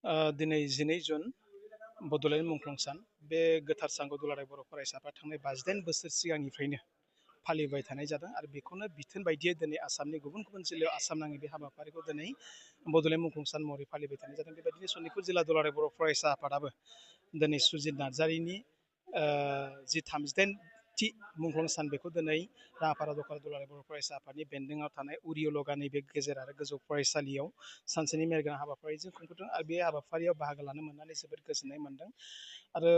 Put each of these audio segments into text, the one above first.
दिनै 12 जुन बड'लेण्ड मुंख्लं सान। बे गोथार सानखौ दुलाराय बर' फरायसाफ्रा थांनाय 58 बोसोर सिगांनिफ्रायनो फालिबाय थानाय जादों आरो बेखौनो बिथोन बायदियै दिनै आसामनि गुबुन गुबुन जिल्लायाव आसाम नाङै बे हाबाफारिखौ दिनै बड'लेण्ड मुंख्लं सान महरै फालिबाय थानाय जादों। बेबायदिनो सनितपुर जिल्ला दुलाराय बर' फरायसा आफादाबो दिनै सुजित नार्जारिनि जि 38थि मुंख्लं सान बेखौ दिनै राङापारा दखान दुलाराय बर' फरायसा आफादनि बेन्दोङाव थानाय उरियलगा नैबे गेजेर आरो गोजौ फरायसालियाव सानसेनि मेलगोनां हाबाफारिजों खुंफुंदों आरो बे हाबाफारियाव बाहागो लानो मोननानै जोबोद गोजोननाय मोनदों। आरो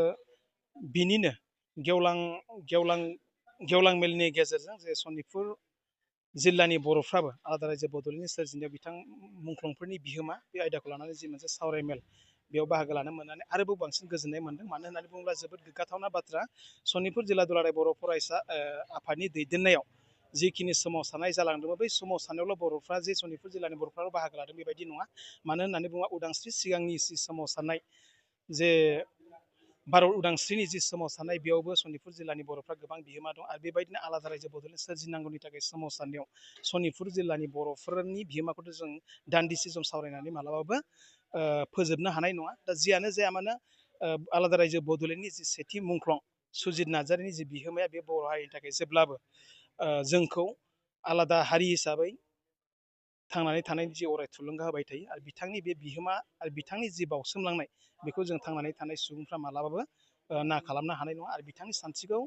बिनिनो गेवलां मेलनि गेजेरजों जे सनितपुर जिल्लानि बर'फ्राबो आलादा रायजो बड'लेण्डनि सोरजिनायाव बिथां मुंख्लंफोरनि बिहोमा बे आयदाखौ लानानै जि मोनसे सावरायमेल बेयाव बाहागो लानो मोननानै आरोबाव बांसिन गोजोननाय मोनदों। मानो होननानै बुङोब्ला जोबोद गोग्गाथावना बाथ्रा, सनितपुर जिल्ला दुलाराय बर' फरायसा आफादनि दैदेननायाव जिखिनि सोमावसारनाय जालांदोंमोन बै सोमावसारनायावल' बर'फ्रा जे सनितपुर जिल्लानि बर'फ्राल' बाहागो लादों बेबायदि नङा। मानो होननानै बुङोब्ला उदांस्रि सिगांनि जि सोमावसारनाय, जे भारत उदांस्रिनि जि सोमावसारनाय, बेयावबो सनितपुर जिल्लानि बर'फ्रा गोबां बिहोमा दं आरो बेबायदिनो आलादा रायजो बड'लेण्ड सोरजिनांगौनि थाखाय सोमावसारनायाव सनितपुर जिल्लानि बर'फोरनि बिहोमाखौथ' जों दान्दिसे सम सावरायनानै मालाबाबो फोजोबनो हानाय नङा। दा जियानो जाया मानो आलादा रायजो बड'लेण्डनि जि सेथि मुंख्लं सुजित नार्जारिनि जि बिहोमाया बे बर' हारिनि थाखाय जेब्लाबो जोंखौ आलादा हारि हिसाबै थांनानै थानायनि जि अराय थुलुंगा होबाय थायो आरो बिथांनि बे बिहोमा आरो बिथांनि जि बावसोमलांनाय बेखौ जों थांनानै थानाय सुबुंफ्रा मालाबाबो ना खालामनो हानाय नङा आरो बिथांनि सानस्रिखौ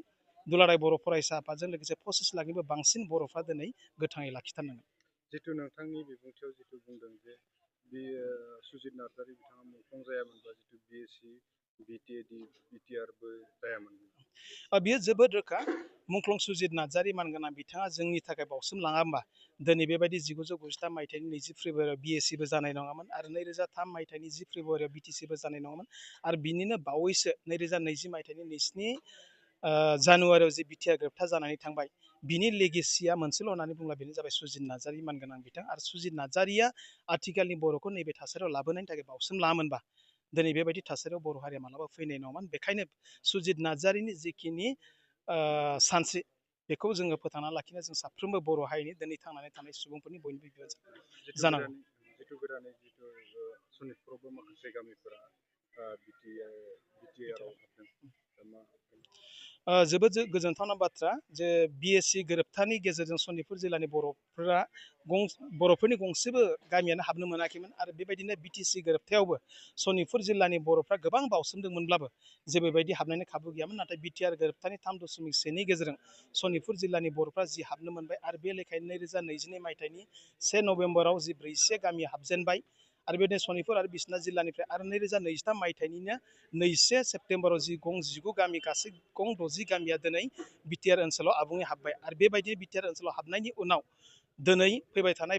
दुलाराय बर' फरायसा आफादजों लोगोसे 25 लाखनिबो बांसिन बर'फ्रा दिनै गोथाङै लाखिथारनांगोन। जिथु नोंथांनि बिबुंथियाव जिथु बुंदों जे बे सुजित नार्जारि बिथाङा मुंख्लं जायामोनबा जिथु BSc BTAD BTRबो जायामोन। बियो जोबोद रोखा। मुंख्लं सुजित नार्जारि मानगोनां बिथाङा जोंनि थाखाय बावसोम लाङामोनबा दिनै बेबायदि 1993 मायथाइनि 20 फेब्रुवारियाव BScबो जानाय नङामोन आरो 2003 मायथाइनि 10 फेब्रुवारियाव BTCबो जानाय नङामोन आरो बिनिनो बावैसो 2020 मायथाइनि 27 जानुवारियाव जि बिटिआर ग्रेप्टार जानानै थांबाय, बिनि लेगेसिया मोनसेल' होननानै बुंब्ला बेनो जाबाय सुजित नार्जारि मानगोनां बिथां। आरो सुजित नार्जारिया आथिखालनि बर'खौ नैबे थासारियाव लाबोनायनि थाखाय बावसोम लाङामोनबा दिनै बेबायदि थासारियाव बर' हारिया मालाबा फैनाय नङामोन। बेखायनो सुजित नार्जारिनि जिखिनि सानस्रि बेखौ जोङो फोथांना लाखिनो जों साफ्रोमबो बर' हारिनि दिनै थांनानै थानाय सुबुंफोरनि बयनिबो बिबान जानांगौ। जिथु सनितपुरावबो माखासे गामिफोरा बिटिआरआव हाबदों। जोबोद गोजोनथावना बाथ्रा जे BSc गोरोबथानि गेजेरजों सनितपुर जिल्लानि बर'फोरनि गंसेबो गामियानो हाबनो मोनाखैमोन आरो बेबायदिनो BTC गोरोबथायावबो सनितपुर जिल्लानि बर'फ्रा गोबां बावसोमदोंमोनब्लाबो जेबोबायदि हाबनायनि खाबु गैयामोन। नाथाय बिटिआर गोरोबथानि 3.1नि गेजेरजों सनितपुर जिल्लानि बर'फ्रा जि हाबनो मोनबाय आरो बे लेखायैनो 2022 मायथाइनि 1 नभेम्बराव जि 43 गामि हाबजेनबाय आरो बेबायदिनो सनितपुर आरो बिसनाथ जिल्लानिफ्राय आरो 2023 मायथाइनिनो 2 सेप्तेम्बराव जि गं 19 गामि गासै गं 60 गामिया दिनै बिटिआर ओनसोलाव आबुङै हाबबाय आरो बेबायदिनो बिटिआर ओनसोलाव हाबनायनि उनाव दिनै फैबाय थानाय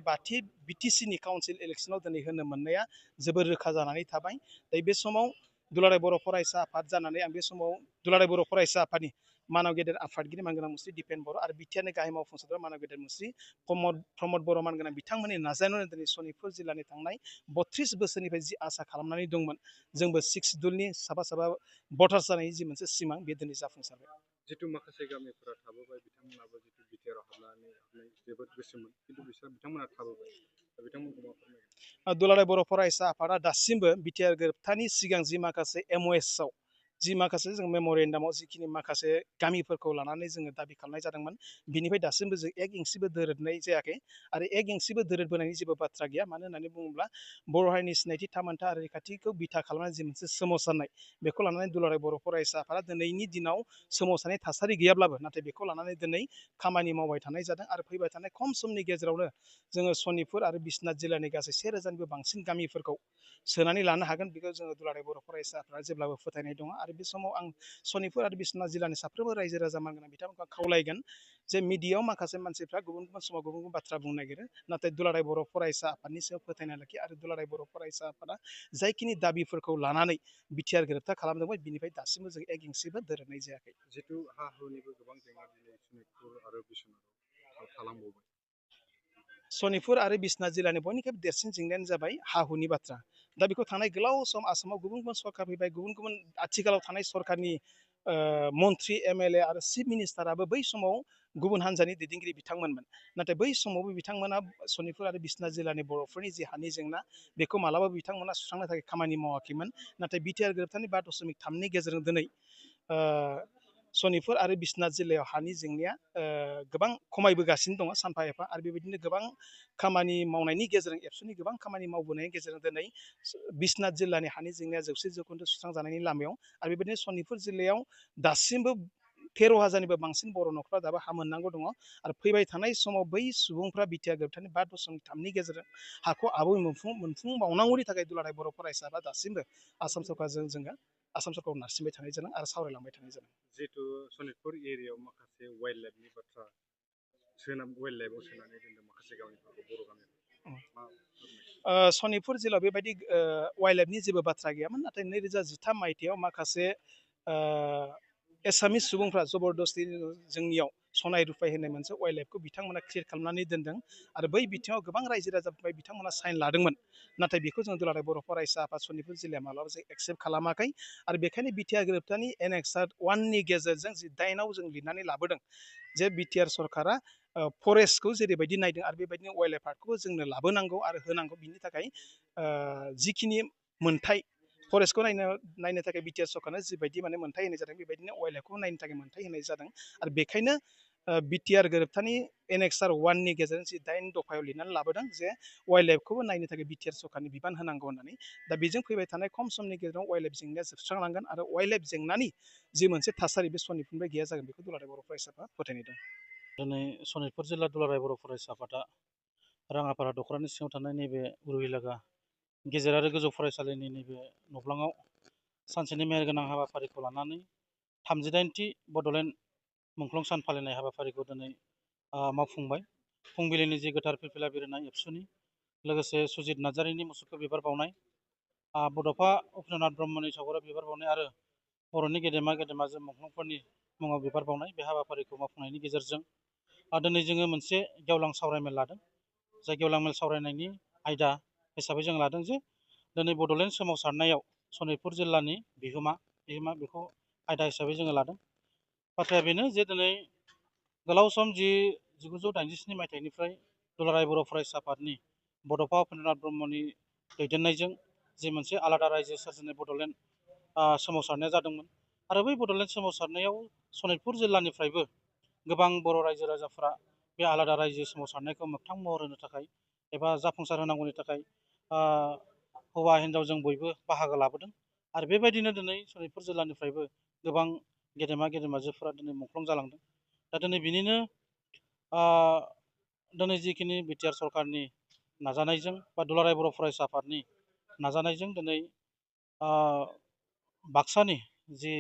BTCनि काउन्सिल इलेक्सनाव दिनै होनो मोननाया जोबोर रोखा जानानै थाबाय। दा बे समाव दुलाराय बर' फरायसा आफाद जानानै आं बे समाव दुलाराय बर' फरायसा आफादनि मानाव गेदेर आफादगिरि मानगोनां मुस्रि दिपेन बर' आरो बिटिआरनि गाहाय मावफुंसारग्रा मानाव गेदेर मुस्रि प्रमद बर' मानगोनां बिथांमोननि नाजानायावनो दिनै सनितपुर जिल्लानि थांनाय 32 बोसोरनिफ्राय जि आसा खालामनानै दंमोन जोंबो 6 सिडुलनि साफा भटार्स जानायनि जि मोनसे सिमां बे दिनै जाफुंसारबाय। जिथु माखासे गामिफोरा थाबोबाय, बिथांमोनाबो जिथु बिटिआरआव हाबनानै जोबोद गोसोमोन, खिन्थु बिथांमोना थाबोबाय। बिथांमोनखौ मा फोरमायगोन? दुलाराय बर' फरायसा आफादा दासिमबो बिटिआर गोरोबथानि सिगां जि माखासे MOSआव जि माखासे जों मेम'रेन्डामाव जिखिनि माखासे गामिफोरखौ लानानै जोङो दाबि खालामनाय जादोंमोन बिनिफ्राय दासिमबो जों एक इन्सिबो दोरोदनाय जायाखै आरो एक इन्सिबो दोरोदबोनायनि जेबो बाथ्रा गैया। मानो होननानै बुङोब्ला बर' हारिनि सिनायथि थामोनथा आरो रैखाथिखौ बिथा खालामनानै जि मोनसे सोमावसारनाय बेखौ लानानै दुलाराय बर' फरायसा आफादा दिनैनि दिनाव सोमावसारनाय थासारि गैयाब्लाबो नाथाय बेखौ लानानै दिनै खामानि मावबाय थानाय जादों आरो फैबाय थानाय खम समनि गेजेरावनो जोङो सनितपुर आरो बिश्वनाथ जिल्लानि गासै 1000निबो बांसिन गामिफोरखौ सोनानै लानो हागोन बेखौ जोङो दुलाराय बर' फरायसाफ्रा जेब्लाबो फोथायनाय दङ। आरो बे समाव आं सनितपुर आरो बिश्वनाथ जिल्लानि साफ्रोमबो रायजो राजा मानगोनां बिथांमोनखौ खावलायगोन जे मिडियायाव माखासे मानसिफ्रा गुबुन गुबुन समाव गुबुन गुबुन बाथ्रा बुंनो नागिरो, नाथाय दुलाराय बर' फरायसा आफादनि सायाव फोथायना लाखियो आरो दुलाराय बर' फरायसा आफादा जायखिनि दाबिफोरखौ लानानै बिटिआर गोरोबथा खालामदोंमोन बिनिफ्राय दासिमबो जों एक इन्सिबो दोरोदनाय जायाखै। जिथु हा हुनिबो गोबां जेंना दिनै सनितपुर आरो बिश्वनाथाव थालांबावबाय। सनितपुर आरो बिश्वनाथ जिल्लानि बयनिख्रुइबो देरसिन जेंनायानो जाबाय हा हुनि बाथ्रा। दा बेखौ थांनाय गोलाव सम आसामाव गुबुन गुबुन सरकार फैबाय, गुबुन गुबुन आथिखालाव थानाय सरकारनि मन्त्रि MLA आरो चिफ मिनिस्टाराबो बै समाव गुबुन हान्जानि दैदेनगिरि बिथांमोनमोन। नाथाय बै समावबो बिथांमोना सनितपुर आरो बिश्वनाथ जिल्लानि बर'फोरनि जि हानि जेंना बेखौ मालाबाबो बिथांमोना सुस्रांनो थाखाय खामानि मावाखैमोन। नाथाय बिटिआर गोरोबथानि 5.3नि गेजेरजों दिनै सनितपुर आरो बिश्वनाथ जिल्लायाव हानि जेंनाया गोबां खमायबोगासिनो दङ सानफा एफा। आरो बेबायदिनो गोबां खामानि मावनायनि गेजेरजों एबसुनि गोबां खामानि मावबोनायनि गेजेरजों दिनै बिश्वनाथ जिल्लानि हानि जेंनाया 100% सुस्रांजानायनि लामायाव। आरो बेबायदिनो सनितपुर जिल्लायाव दासिमबो 13,000निबो बांसिन बर' न'खरा दाबो हा मोननांगौ दङ। आरो फैबाय थानाय समाव बै सुबुंफ्रा बिटिआर गोरोबथानि 5.3नि गेजेरजों हाखौ आबुङै मोनफुंबावनांगौनि थाखाय दुलाराय बर' फरायसाफ्रा दासिमबो आसाम सरकारजों जोङो आसाम सरकारखौ नारसिनबाय थानाय जादों आरो सावरायलांबाय थानाय जादों। जिहेतु सनितपुर एरियायाव माखासे वाइल्ड लाइफनि बाथ्रा वाइल्ड लाइफआव सोनानै दोनदों माखासे गामिफोरखौ बर' गामिफोरखौ सनितपुर जिल्लायाव बेबायदि वाइल्ड लाइफनि जेबो बाथ्रा गैयामोन। नाथाय 2013 मायथाइयाव माखासे एसामिस सुबुंफ्रा जबरदस्ति जोंनियाव सनाय रुफाय होननाय मोनसे वाइल्ड लाइफखौ बिथांमोना क्रियेट खालामनानै दोनदों। आरो बै बिथिङाव गोबां रायजो राजानिफ्राय बिथांमोना साइन लादोंमोन। नाथाय बेखौ जों दुलाराय बर' फरायसा आफाद सनितपुर जिल्लाया माब्लाबा जों एक्सेप्ट खालामाखै। आरो बेखायनो बिटिआर गोरोबथानि एनेक्सार 1नि गेजेरजों जि 8आव जों लिरनानै लाबोदों जे बिटिआर सरकारा फरेस्टखौ जेरैबायदि नायदों आरो बेबायदिनो वाइल्ड लाइफ पार्कखौबो जोंनो लाबोनांगौ आरो होनांगौ। बिनि थाखाय जिखिनि मोनथाय फरेस्टखौ नायनो थाखाय बिटिआर सरकारनो जिबायदि माने मोनथाय होनाय जादों बेबायदिनो वाइल्ड लाइफखौ नायनो थाखाय मोनथाय होनाय जादों। आरो बेखायनो बिटिआर गोरोबथानि एनेक्सार 1नि गेजेरजों जि 8 दफायाव लिरनानै लाबोदों जे वाइल्ड लाइफखौबो नायनो थाखाय बिटिआर सरकारनि बिबान होनांगौ होननानै। दा बेजों फैबाय थानाय खम समनि गेजेराव वाइल्ड लाइफ जेंनाया जोबस्रांलांगोन आरो वाइल्ड लाइफ जेंनानि जि मोनसे थासारि बे सनितपुरनिफ्राय गैया जागोन बेखौ दुलाराय बर' फरायसाफ्रा फोथायनाय दं। दिनै सनितपुर जिल्ला दुलाराय बर' फरायसा आफादा राङापारा दख'रानि सिङाव थानाय नैबे उरुहिलागा गेजेर आरो गोजौ फरायसालिनि नैबे न'ब्लाङाव सानसेनि मेहेरगोनां हाबाफारिखौ लानानै 38थि बड'लेण्ड मुंख्लं सान फालिनाय हाबाफारिखौ दिनै मावफुंबाय। फुंबिलिनि जि गोथार फिरफिला बिरहोनाय एबसुनि लोगोसे सुजित नार्जारिनि मुसुखा बिबार बावनाय, बड'फा उपेन्द्रनाथ ब्रह्मनि सावगारियाव बिबार बावनाय आरो बर'नि गेदेमा जों मुंख्लंफोरनि मुङाव बिबार बावनाय बे हाबाफारिखौ मावफुंनायनि गेजेरजों दिनै जोङो मोनसे गेवलां सावरायमेल लादों। जाय गेवलां मेल सावरायनायनि आयदा हिसाबै जों लादों जे दिनै बड'लेण्ड सोमावसारनायाव सनितपुर जिल्लानि बिहोमा बेखौ आयदा हिसाबै जोङो लादों। बाथ्राया बेनो जे दिनै गोलाव सम 1987 मायथाइनिफ्राय दुलाराय बर' फरायसा आफादनि बड'फा उपेन्द्रनाथ ब्रह्मनि दैदेननायजों जि मोनसे आलादा रायजो सोरजिनाय बड'लेण्ड सोमावसारनाया जादोंमोन। आरो बै बड'लेण्ड सोमावसारनायाव सनितपुर जिल्लानिफ्रायबो गोबां बर' रायजो राजाफ्रा बे आलादा रायजो सोमावसारनायखौ मोगथां महर होनो थाखाय एबा जाफुंसार होनांगौनि थाखाय हौवा हिन्जाव जों बयबो बाहागो लाबोदों। आरो बेबायदिनो दिनै सनितपुर जिल्लानिफ्रायबो गोबां गेदेमाजोफोरा दिनै मुंख्लं जालांदों। दा दिनै बिनिनो दिनै जिखिनि बिटिआर सरकारनि नाजानायजों बा दुलाराय बर' फरायसा आफादनि नाजानायजों दिनै बाक्सानि जि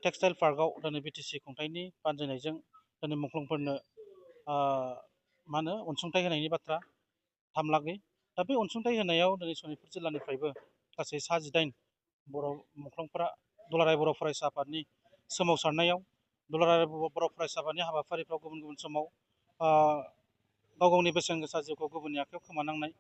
टेक्सटाइल पार्कआव दिनै बिटिसि खुंथायनि बानजायनायजों दिनै मुंख्लंफोरनो अनसुंथाइ होनायनि बाथ्रा 3 लाखै। दा बे अनसुंथाइ होनायाव दिनै सनितपुर जिल्लानिफ्रायबो गासै 18 बर' मुंख्लंफोरा दुलाराय बर' फरायसा आफादनि सोमावसारनायाव दुलाराय बर' फरायसा आफादनि हाबाफारिफ्राव गुबुन समाव गाव गावनि बेसेन गोसा जिउखौ गुबुननि आखायाव खोमानांनाय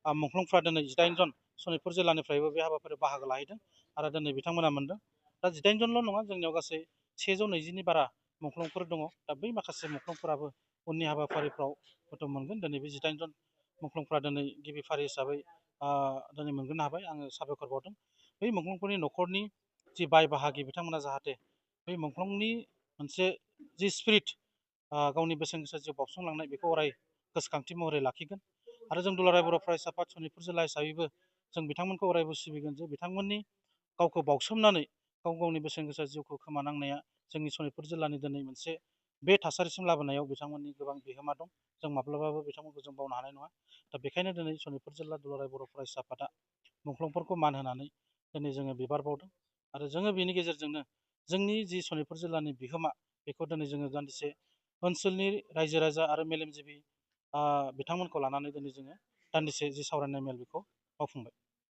मुंख्लंफ्रा दिनै 18 जन सनितपुर जिल्लानिफ्रायबो बे हाबाफारियाव बाहागो लाहैदों आरो दिनै बिथांमोना मोनदों। दा 18 जनल' नङा, जोंनियाव गासै 120नि बारा मुंख्लंफोर दङ। दा बै माखासे मुंख्लंफोराबो उननि हाबाफारिफ्राव हयथ' मोनगोन। दिनै बे 18 जन मुंख्लंफ्रा दिनै गिबि फारि हिसाबै दिनै मोनग्रोनो हाबाय। आङो साबायखर बावदों बै मुंख्लंफोरनि न'खरनि जि बाय बाहागि बिथांमोना जाहाथे बै मुंख्लंनि मोनसे जि स्पिरिट गावनि बेसेन गोसा जिउ बावसोमलांनाय बेखौ अराय गोसोखांथि महरै लाखिगोन। आरो जों दुलाराय बर' फरायसा आफाद सनितपुर जिल्ला हिसाबैबो जों बिथांमोनखौ अरायबो सिबिगोन जे बिथांमोननि गावखौ बावसोमनानै गावनि बेसेन गोसा जिउखौ खोमानांनाया जोंनि सनितपुर जिल्लानि दिनै मोनसे बे थासारिसिम लाबोनायाव बिथांमोननि गोबां बिहोमा दं। जों माब्लाबाबो बिथांमोनखौ जों बावनो हानाय नङा। दा बेखायनो दिनै सनितपुर जिल्ला दुलाराय बर' फरायसा आफादा मुंख्लंफोरखौ मान होनानै दिनै जोङो बिबार बावदों। आरो जोङो बेनि गेजेरजोंनो जोंनि जि सनितपुर जिल्लानि बिहोमा बेखौ दिनै जोङो दान्दिसे ओनसोलनि रायजो राजा आरो मेलेमजिबि बिथांमोनखौ लानानै दिनै जोङो दान्दिसे जि सावरायनाय मेल बेखौ मावफुंबाय।